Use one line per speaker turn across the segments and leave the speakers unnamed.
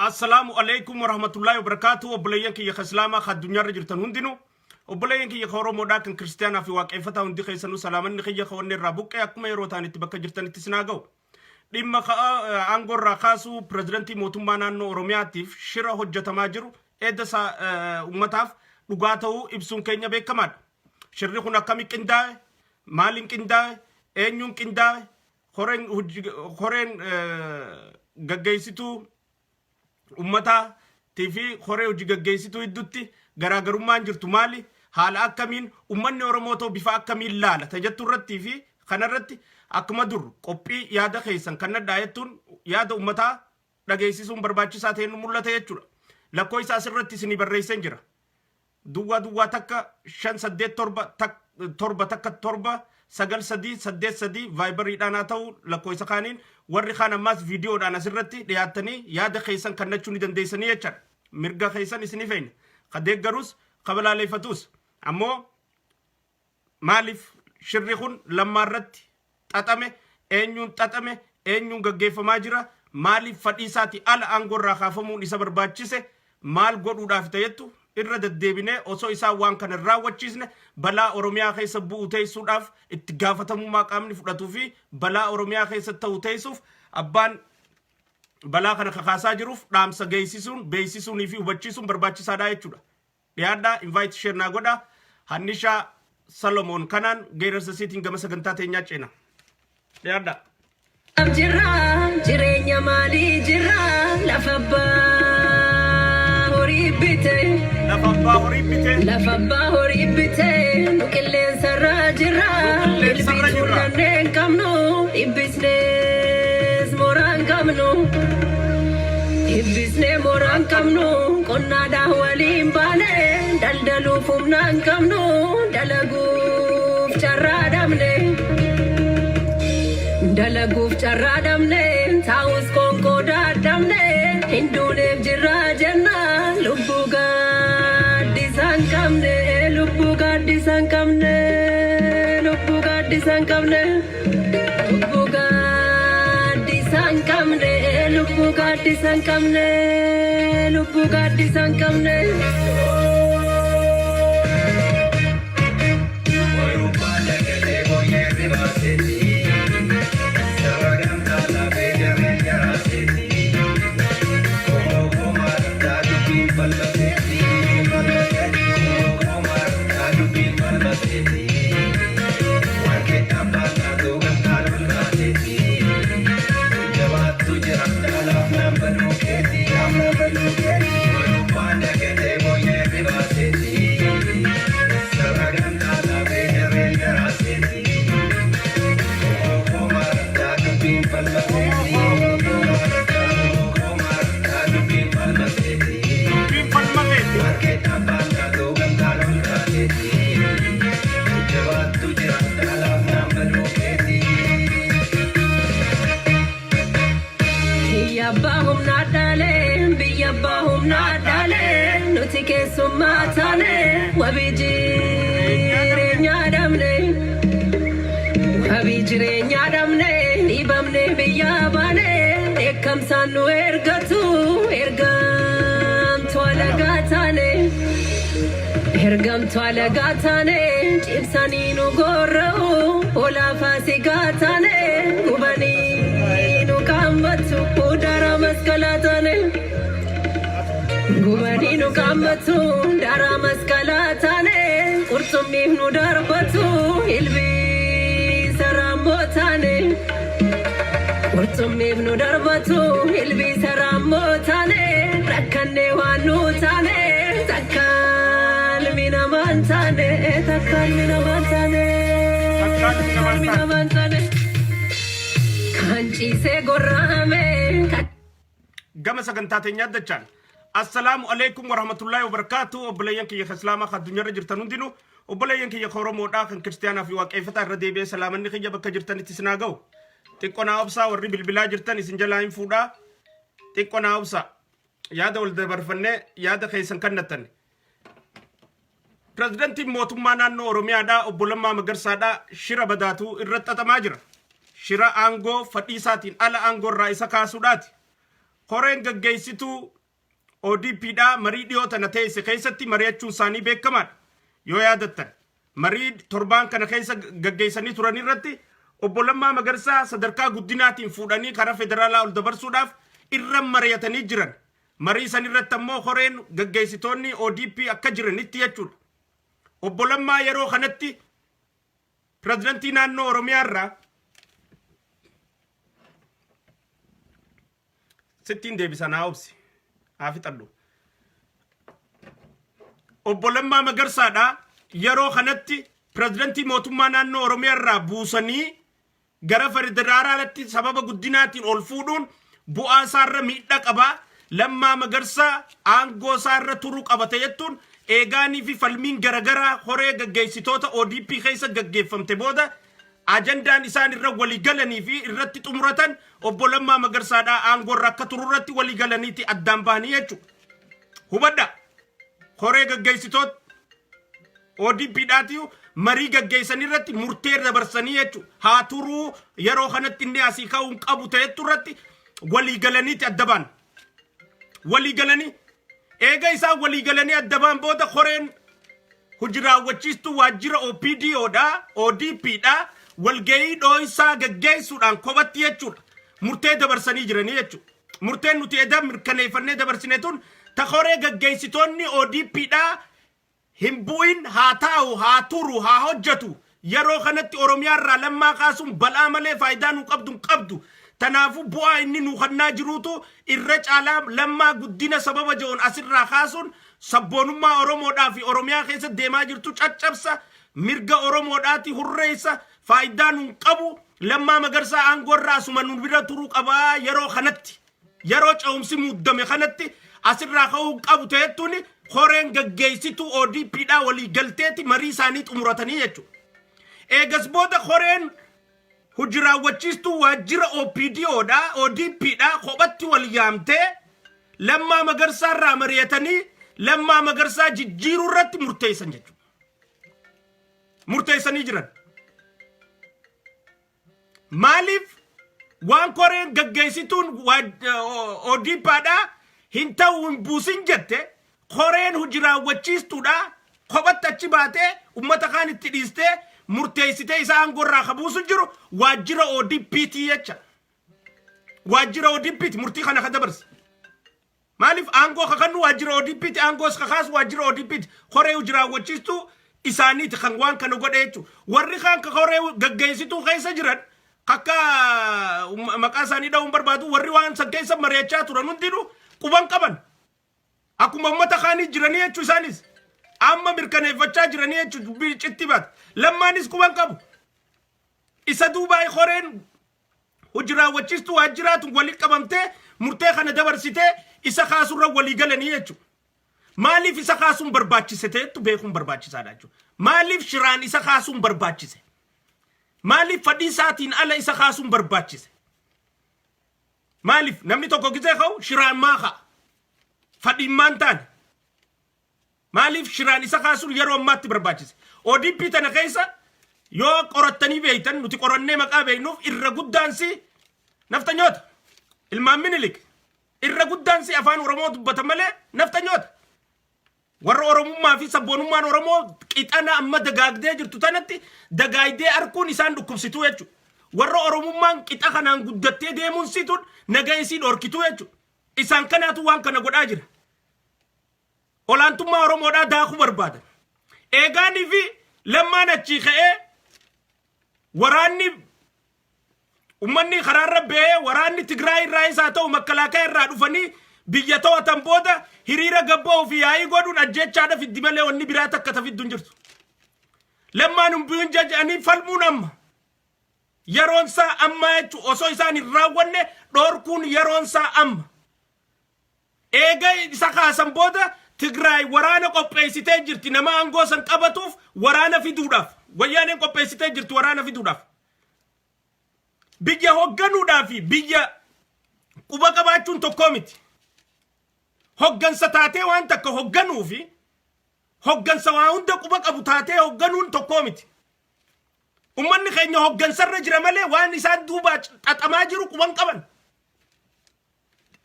Assalaamu alaikum warahmatullaahi wabarakaatu. Obboleeyyan kiyya ka Islaamaa ka addunyaarra jirtan hundinuu, obboleeyyan kiyya ka Oromoodhaa, kan Kiristiyaanaa fi Waaqeeffataa, hundi keessanuu salaamanni kiyya ka wanni irraa buqqee akkuma yeroo ta'anitti bakka jirtanitti isin haa ga'u. Dhimma aangoo irraa kaasuu pirezidantii mootummaa naannoo Oromiyaatiif shira hojjetamaa jiru edda ummataaf dhugaa ta'uu ibsuun keenya beekamaadha. Shirri kun akkami qindaa'e? Maaliin qindaa'e? Eenyuun qindaa'e? Horeen gaggeessituu ummataa fi horee hojii gaggeessituu gidduutti garaagarummaan jirtu maali? Haala akkamiin ummanni Oromoo ta'u bifa akkamiin laala? Tajattuu irrattii fi kanarratti akkuma dur qophii yaada keessan kan nadhaa jettuun yaada ummataa dhageessisuun barbaachisaa ta'e nu mul'ata jechuudha. Lakkoofsa asirratti isinii barreesseen jira. Duwwaa duwwaa 1 5 8 7 7 1 7 9 3 8 3 Viberiidhaan haa ta'u, lakkoofsa kaaniin, warri kaan ammaas viidiyoodhaan asirratti dhiyaattanii yaada keessan kennachuu ni dandeessanii jechaadha. Mirga keessan isinii feena. Ka deeggarus ka balaaleeffatus ammoo maaliif shirri kun Lammaa irratti xaxame? Eenyuun xaxame? Eenyuun gaggeeffamaa jira? Maaliif fadhiisaati ala aangoo irraa kaafamuun isa barbaachise? Maal godhuudhaaf ta'ettu irra deddeebinee osoo isaan waan kana hin raawwachiisne balaa Oromiyaa keessa bu'u teessuudhaaf itti gaafatamummaa qaamni fudhatuu fi balaa Oromiyaa keessa ta'u teessuuf abbaan balaa kana kakaasaa jiruuf dhaamsa geessisuun, beeksisuunii fi hubachiisuun barbaachisaadha jechuudha. Dhiyaadhaa, invite, share naa godha. Hannishaa Salomoon kanaan geerarsa isiitiin gama sagantaa teenyaa ceena. Dhiyaadhaa.
Jirra jireenya maalii jirra, lafa abbaa horii bite.
Lafa abbaa horii bite.
Lafa abbaa horii bite, nu qilleensarra jirra.
Nu qilleensarra
Ilbiisuu
jirra.
Dandeen hin qabnu, dhibbisnees mooraa hin qabnu. Dhibbisnee mooraa hin qabnu, qonnaadhaan waliin baane, daldaluuf humna hin qabnu, dalaguuf carraa dhabne. Dalaguuf carraa dhabne, taa'us qoonqoo dadhabne, hin duuneef jirra jenna, lubbuu gaaddisa hin qabne, lubbuu gaaddisa hin qabne, lubbuu gaaddisa hin qabne. Lubbuu gaaddisa hin qabne, lubbuu gaaddisa hin qabne, lubbuu gaaddisa hin qabne.
Dubbiin falma keeti.
Biyya abbaa humnaa dhaalee, biyya abbaa humnaa dhaalee, nuti keessummaa taane, wabii jireenyaa dhabne. Wabii jireenyaa dhabne, dhiibamne biyyaa baane, dheekkamsaan nu ergatu, ergamtuu alagaa taane. Ergamtuu alagaa taane, cibsanii nu gorra'u, hoolaa faasigaa taane, gubanii nu qaammatu, daaraa masqalaa taane. Gubanii nu qaammatu, daaraa masqalaa taane, qurxummiif nu darbatu, ilbiisa raammoo taane. Qurxummiif nu darbatu, ilbiisa raammoo taane, rakkannee waan nu taane, takkaan ilmi namaan taane, takkaan ilmi namaan taane,
Takkaan ilmi
takkaan ilmi
namaan
namaan taane. Kan ciisee gorra'ame. Kan
Gama sagantaa teenyaa dachaan. Assalaamu alaikum warahmatullaahi wabarakaatu. Obboleeyyan kiyya kan Islaamaa kan addunyaarra jirtan hundinuu, obboleeyyan kiyya kan Oromoodhaa, kan Kiristiyaanaa fi Waaqeeffataa, irra deebi'ee salaamanni kiyya bakka jirtanitti isin haa ga'u. Xiqqoo naa obsaa, warri bilbilaa jirtan isin jalaa hin fuudhaa. Xiqqoo naa obsaa. Yaada wal dabarfannee yaada keessan kannattan. Pirezidantiin mootummaa naannoo Oromiyaadhaa obbo Lammaa Magarsaadhaa shira badaatu irra xaxamaa jira. Shira aangoo fadhiisaatiin ala aangoo irraa isa kaasuudhaati. Koreen gaggeessituu ODP dha marii dhiyoo tana teesse keessatti mari'achuun isaanii beekamaadha. Yoo yaadattan marii torbaan kana keessa gaggeessanii turan irratti obbo Lammaa Magarsaa sadarkaa guddinaatiin fuudhanii karaa federaalaa ol dabarsuudhaaf irra mari'atanii jiran. Marii san irratti ammoo koreen gaggeessitoonni ODP akka jiranitti jechuudha. Obbo Lammaa yeroo kanatti pirezidantii naannoo Oromiyaa irraa sittiin deebisa, naa obsi, haa fixadhu. Obbo Lammaa Magarsaadha yeroo kanatti pirezidantii mootummaa naannoo Oromiyaa irraa buusanii gara federaalaatti sababa guddinaatiin ol fuudhuun bu'aa isaarra miidhaa qaba. Lammaa Magarsaa aangoo isaarra turuu qabate jettuun eegaanii fi falmiin garagaraa horee gaggeessitoota ODP keessa gaggeeffamte booda ajandaan isaan irra walii galanii fi irratti xumuratan obbo Lammaa Magarsaadhaa aangoo irra akka turu irratti walii galaniiti addaan bahanii jechuudha. Hubadha. Horee gaggeessitoota ODP dhaatiyu marii gaggeessan irratti murtee dabarsanii jechuudha. Haa turuu, yeroo kanatti inni asii ka'uu hin qabu ta'ettu irratti walii galaniiti adda ba'an. Walii galanii eega isaan walii galanii adda ba'an booda koreen hojii raawwachiistuu waajjira OPDO dha, ODP dha, walgahii dhooysaa gaggeessuudhaan kophatti jechuudha. Murtee dabarsanii jiranii jechuudha. Murteen nuti eda mirkaneeffannee dabarsine tun ta koree gaggeessitoonni ODP dha hin bu'in, haa taa'u, haa turu, haa hojjetu. Yeroo kanatti Oromiyaa irraa Lammaa kaasuun bal'aa malee faayidaa nu qabdu hin qabdu. Tanaafuu bu'aa inni nu kannaa jiruutu irra caalaa, Lammaa guddina sababa jedhuun asirraa kaasuun sabboonummaa Oromoodhaa fi Oromiyaa keessa deemaa jirtu caccabsa, mirga Oromoodhaati hurreessa, faayidaa nu hin qabu. Lammaa Magarsaa aangoo irraa asuma nu bira turuu qabaa, yeroo kanatti. Yeroo ce'umsi muuddame kanatti asirraa ka'uu hin qabu ta'ettuun koreen gaggeessituu ODP dhaa walii galteeti marii isaanii xumuratanii jechuudha. Eegas booda koreen hojii raawwachiistuu waajjira OPDO dha, ODP dha kophatti wal yaamtee Lammaa Magarsaa irraa mari'atanii Lammaa Magarsaa jijjiiruu irratti murteessan jechuudha. Murteessanii jiran. Maaliif waan koreen gaggeessituun ODPdha hin ta'u, hin buusin jette, koreen hojii raawwachiistuudha kophatti achi baatee ummata kaan itti dhiistee murteessitee isa aangoo irraa ka buusu jiru waajjira ODPT jecha. Waajjira ODPT murtii kana ka dabarse. Maaliif aangoo ka kennu waajjira ODPT, aangoos ka kaasu waajjira ODPT, koree hojii raawwachiistuu isaaniiti kan waan kana godhe jechuudha. Warri kaan ka koree gaggeessituu keessa jiran akka maqaa isaanii dha'uun barbaadu, warri waan san keessa mari'achaa turan hundinuu quban qaban. Akkuma uummata kaanii jiranii jechuu, isaanis amma mirkaneeffachaa jiranii jechuu, dubbii citti baate. Lammaanis quban qabu. Isa duubaa koreen hojii raawwachiistuu waajjiraatu walitti qabamtee murtee kana dabarsitee isa kaasurra walii galanii jechuudha. Maaliif isa kaasuun barbaachise ta'ettu beekuun barbaachisaadha jechuudha. Maaliif shiraan isa kaasuun barbaachise? Maaliif fedhii isaatiin ala isa kaasuun barbaachise? Maaliif namni tokko gizee ka'u shiraan maa ka'a? Fedhiin maan taane? Maaliif shiraan isa kaasuun yeroo ammaatti barbaachise? ODP tana keessa yoo qorattanii beektan, nuti qorannee maqaa beeknuuf, irra guddaansi naftanyoota. Ilmaan Minilik irra guddaansi afaan Oromoo dubbata malee naftanyoota. Warra Oromummaa fi sabboonummaan Oromoo qixana amma dagaagdee jirtu tanatti dagaagdee arkuun isaan dhukkubsituu jechuudha. Warra Oromummaan qixa kanaan guddattee deemuun situun naga isii dhorkituu jechuudha. Isaan kanaatu waan kana godhaa jira. Olaantummaa Oromoodhaa daakuu barbaadan. Eegaanii fi Lammaan achii ka'ee waraanni ummanni karaarra ba'ee, waraanni Tigraay irraa isaa ta'u makkalaakaa irraa dhufanii biyya to'atan booda hiriira gabba'uu fi yaa'ii godhuun ajjeechaadha fiddi malee wanni biraa takka tafiddu hin jirtu. Lammaan hin bu'in jedhanii falmuun amma. Yeroon isaa ammaa jechuun osoo isaan hin raawwanne dhorkuun yeroon isaa amma. Eega isa kaasan booda Tigraay waraana qopheessitee jirti nama aangoo san qabatuuf waraana fiduudhaaf. Wayyaaneen qopheessitee jirti waraana fiduudhaaf. Biyya hoogganuudhaa fi biyya quba qabaachuun tokkoo miti. Hoggansa taatee waan takka hogganuu fi hoggansa waa hunda quba qabu taatee hogganuun tokkoo miti. Ummanni keenya hoggansarra jira malee waan isaan duuba xaxamaa jiru quban qaban.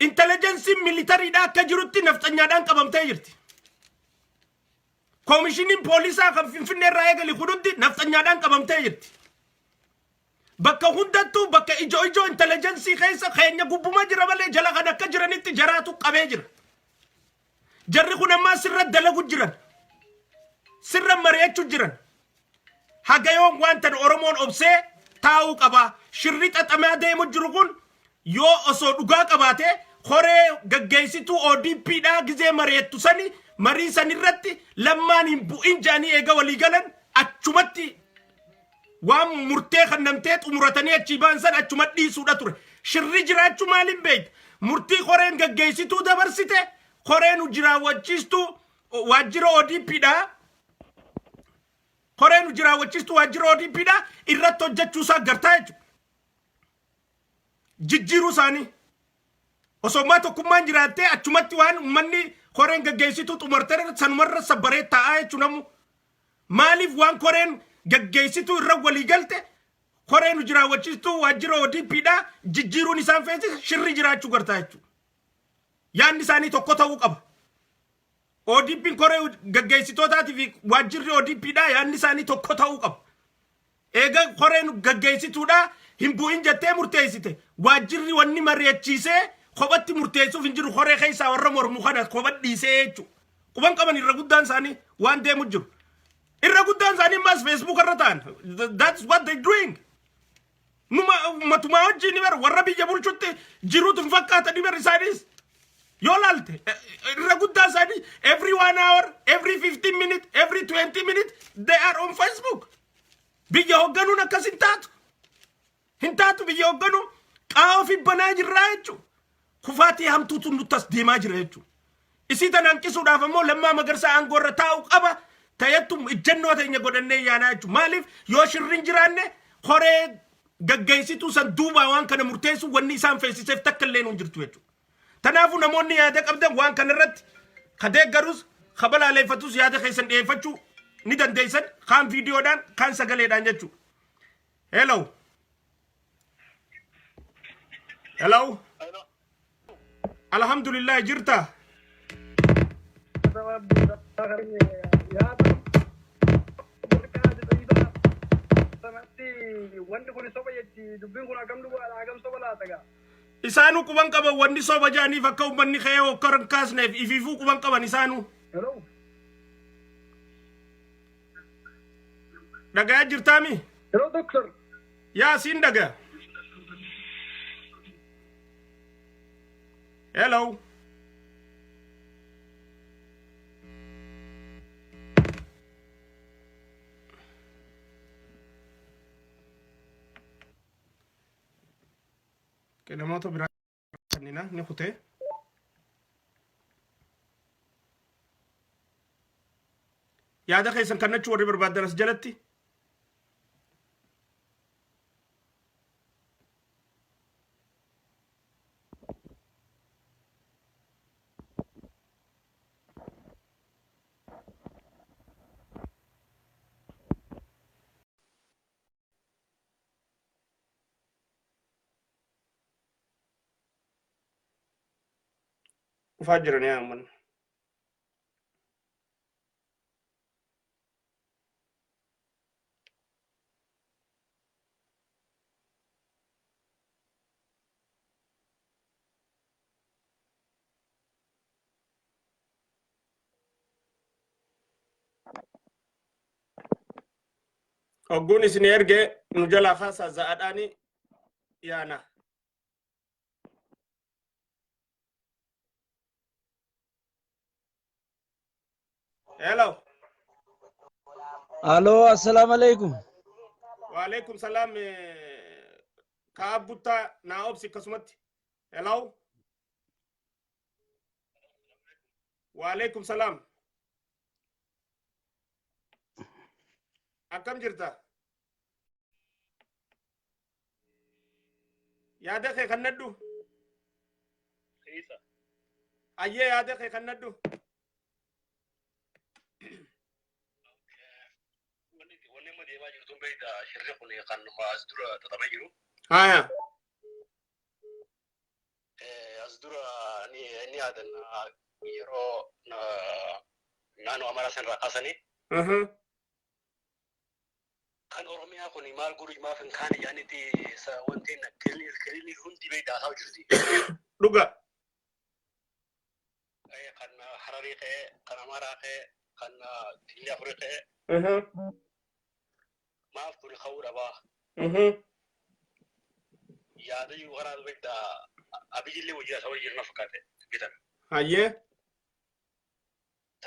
Intelejensiin militariidhaa akka jirutti nafxanyaadhaan qabamtee jirti. Koomishiniin poolisaa kan Finfinnee irraa eegali kun hundi nafxanyaadhaan qabamtee jirti. Bakka hundattuu bakka ijoo ijoo intelejensii keessa keenya gubbuma jira malee jala kan akka jiranitti jaraatu qabee jira. Jarri kun ammaa sirra dalagu jiran. Sirra mari'achuu jiran. Haga yoom waan tan Oromoon obsee taa'uu qaba. Shirri xaxamaa deemu jiru kun yoo osoo dhugaa qabaate koree gaggeessituu ODP dhaa gizee mari'attu sani marii san irratti lammaan hin bu'in jedhanii eega walii galan achumatti waan murtee kannamtee xumuratanii achii ba'an san achuma dhiisuudha ture. Shirri jiraachuu maaliin beekta? Murtii koreen gaggeessituu dabarsite koreen hojii raawwachiistuu waajjira ODP dhaa koreen hojii raawwachiistuu waajjira ODP dhaa irratti hojjechuu isaa gartaa jechuudha. Jijjiiruu isaanii. Osoo ammaa tokkummaan jiraattee achumatti waan uummanni koreen gaggeessituu xumurtee sanumarra sabbaree taa'aa jechuun ammoo maaliif waan koreen gaggeessituu irra walii galte koreen hojii raawwachiistuu waajjira ODP dhaa jijjiiruun isaan feesisa shirri jiraachuu gartaa jechuudha. Yaadni isaanii tokko ta'uu qaba. ODP'n koree gaggeessitootaatii fi waajjirri ODP dhaa yaadni isaanii tokko ta'uu qaba. Eega koreen gaggeessituudhaa hin bu'in jettee murteessite waajjirri wanni mari'achiisee kophatti murteessuuf hin jiru koree keessaa warra mormu kana kopha dhiisee jechuudha. Quban qaban irra guddaan isaanii waan deemu jiru. Irra guddaan isaanii ammaas Facebook irra ta'an. That's what they doing. Numa matumaa wajjin ni bar warra biyya bulchutti jiruutu hin fakkaata ni bar isaanis. Yoo laalte irra guddaa isaanii every one hour, every 15 minute, every 20 minute they are on Facebook. Biyya hoogganuun akkas hin taatu. Hin taatu biyya hoogganuu qaama ofii banaa jirraa jechuudha. Kufaatii hamtuutu nutti as deemaa jira jechuudha. Isii tana hanqisuudhaaf ammoo Lammaa Magarsaa aangoo irra taa'u qaba. Ta'ettu ijjannoo teenya godhannee yaanaa jechuudha. Maaliif yoo shirri hin jiraanne koree gaggeessituu san duubaa waan kana murteessu wanni isaan feesiseef takka illee hin jirtu jechuudha. Kanaafuu namoonni yaada qabdan waan kana irratti ka deeggarus ka balaaleeffatus yaada keessan dhiyeeffachuu ni dandeessan kaan viidiyoodhaan kaan sagaleedhaan jechuudha. Hello. Hello. Alhamdulillah jirta.
Wanni kun soba jetti dubbiin kun akkam dhugaadha akkam soba laata gaa.
Isaanuu quban qaban wanni soba jedhaniif akka uummanni ka'ee hokkora hin kaasneef ifiifuu quban qaban isaanuu.
Hello.
Dhagayaa jirtaami?
Hello doctor.
Yaa siin dhagaya. Hello. Namoota biraa kannina ni kutee. Yaada keessan kannachuu warri barbaadan as jalatti. Dhufaa jiran yaa amman. Hogguun isin erge nu jalaa kaasaa za'adhaani yaana. Hello.
Aloo, assalaamu alaikum.
Waalaikum salaam. Kaab buttaa naa obsi akkasumatti. Hello. Waalaikum salaam. Akkam jirta? Yaada kee kannadhu. Ayyee yaada kee kannadhu.
Wanni amma deemaa jirtu kun beektaa shirri kun kan as dura xaxamee jiru.
Haya.
As dura ni yaadanna yeroo naannoo Amaaraa sanarraa kaasanii kan Oromiyaa kun maal godhu maaf hin kaane jedhanitti wanti kililii hundi beektaa haasaa jirti.
Dhuga.
Kan Hararii ka'ee, kan Amaaraa ka'ee, kan kililii afurii ka'ee maaf kun ka'uu dhabaa. Yaada jiru karaa beektaa Abiyyillee wajjin haasawaa jiru na fakkaate bitan.
Hayyee.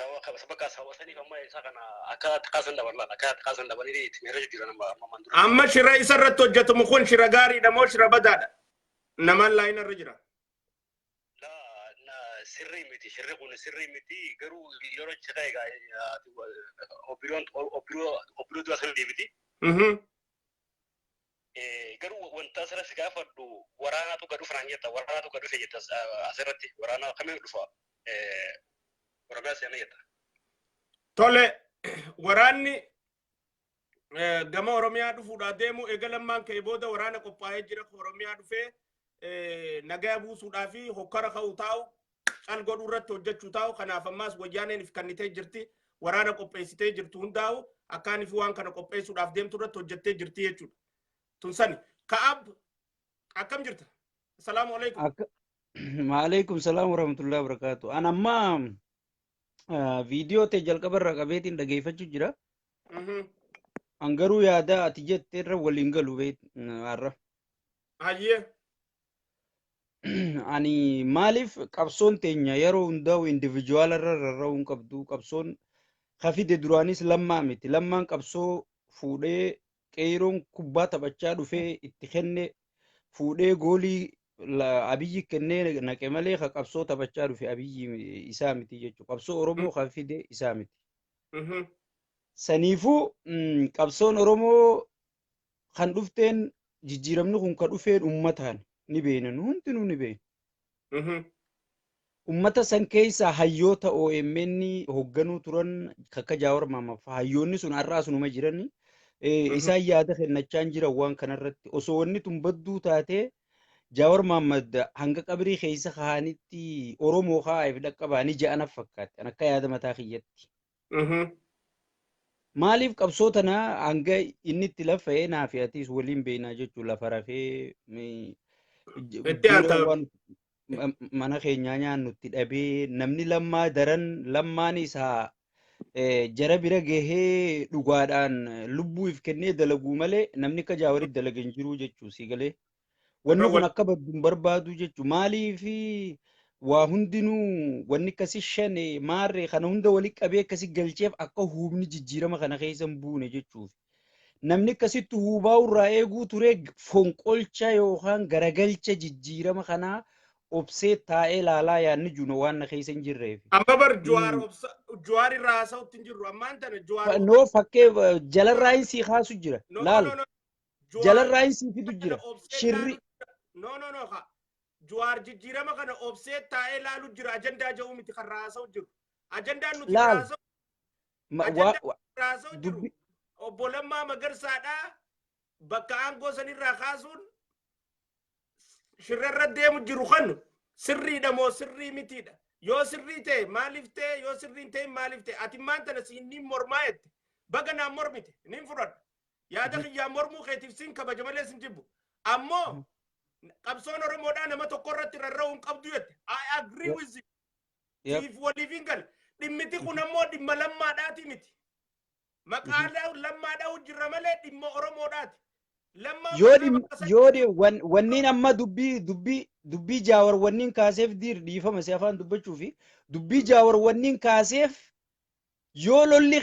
Sababa saba saniif amma isa kana akka kaasan dabarlaan akka kaasan dabalanii itti meerra jiran amma amma mandura.
Amma shira isa irratti hojjetamu kun shira gaariidha moo shira badaadha? Namaan laayina irra jira.
Laa na sirrii miti, shirri kun sirrii miti. Garuu yeroo achi ka'e egaa obbiroon obbiroo obbiroo dura sana deebiti. Garuu wanta asirratti gaafadhu, waraanaatu gad dhufa naan jetta, waraanaatu gad dhufe jetta. Asirratti waraana kamiin dhufa Oromiyaa seenaa jetta?
Tole, waraanni gama Oromiyaa dhufuudhaa deemu eega Lammaan ka'e booda waraana qophaa'ee jira. Oromiyaa dhufee nagaa buusuudhaa fi hokkara ka'u taa'u cal godhuu irratti hojjechuu taa'u. Kanaaf ammaas Wayyaaneen if kennitee jirti, waraana qopheessitee jirtu hundaa'u akkaan fi waan kana qopheessuudhaaf deemtu irratti hojjettee jirti jechuudha. Tun sani. Ka'ab, akkam jirta? Asalaamu alaikum.
Akka Maalaikum salaam warahmatullahi wabarakatuh. An amma viidiyoo ta'e jalqaba irraa qabeetiin dhageeffachuu jira. An garuu yaada ati jette irra waliin galu har'a.
Hayyee.
Ani maaliif qabsoon teenya yeroo hundaa'u individual irra rarra'uu hin qabdu. Qabsoon kafide duraanis Lammaa miti. Lammaan qabsoo fuudhee qeeroon kubbaa taphachaa dhufee itti kenne, fuudhee goolii Abiyyi kennee naqe malee ka qabsoo taphachaa dhufe Abiyyi isaa miti jechuudha. Qabsoo Oromoo kan fide isaa miti. Saniifuu qabsoon Oromoo kan dhufteen, jijjiiramni kun kan dhufeen uummataan ni beekna, nu hundinuu ni beekna. Uummata san keessaa hayyoota OMN hoogganuu turan akka Jaawar Mahammad fa'aa, hayyoonni sun har'aa sunuma jirani. Isaan yaada kennachaa hin jiran waan kanarratti. Osoo wanni tun badduu taatee Jaawar Mahammad hanga qabrii keessa kaa'anitti Oromoo kaa'eef dhaqqabaa ni ja'anaaf fakkaatti. An akka yaada mataa kiyyatti. Maaliif qabsoo tana hanga inni itti lafa'ee naa fi atiis waliin beeknaa jechuun lafa rafee
Itti
buddeena
aanta.
waan mana keenyaa nyaannu itti dhabee, namni Lammaa daran Lammaan isaa jara bira gahee dhugaadhaan lubbuu if kennee dalaguu malee namni akka Jaawaritti dalaga hin jiru jechuu si galee. Wanni kun akka baddu hin barbaadu jechuu. Maaliif waa hundinuu wanni akkasi shane maarree kana hunda walitti qabee akkasi galcheef akka humni jijjiirama kana keessa hin buune jechuuf. Namni akkasitti huubaa irraa eeguu ture fonqolcha yookaan garagalcha jijjiirama kanaa obsee taa'ee ilaalaa yaadni jiru waan na keessa hin jirreef.
Amma bar Jawaar Jawaar irraa haasa'utti hin jirru. Ammaan tana Jawaar.
No, fakkee jalarraa hin sii kaasu jira.
No,
Laal
no, no. Jawaar
jalarraa hin sii fidu jira.
obsee
Shirri
No, no, no. Ha. Jawaar jijjiirama kana obsee taa'ee laalu jira. Ajandaa jedhu miti kan haasa'u jiru. Ajandaan nuti
Laal.
haasa'u
Ajandaa
haasa'u jiru.
Dubbi
Obbo Lammaa Magarsaadhaa bakka aangoo sanirraa kaasuun shirrarra deemu jiru kan sirriidha moo sirrii mitiidha? Yoo sirrii ta'e maaliif ta'e? Yoo sirrii hin ta'in maaliif ta'e? Ati maan tana siin niin mormaa jette. Baga naan mormite niin fudhadha. Yaada kiyyaan mormuu keetiif siin kabaja malee sin jibbu. Ammoo qabsoon Oromoodhaa nama tokko irratti rarra'uu hin qabdu jette. I agree with you. Siif waliif hin galle. Dhimmiti kun ammoo dhimma Lammaadhaati miti. Maqaa Lammaadhaa jirra malee dhimma Oromoodhaati. Lammaa
Yoo
maqaa
dhimma yoo wanniin amma dubbii Jaawar wanniin kaaseef diir dhiifama si afaan dubbachuu fi dubbii Jaawar wanniin kaaseef yoo lolli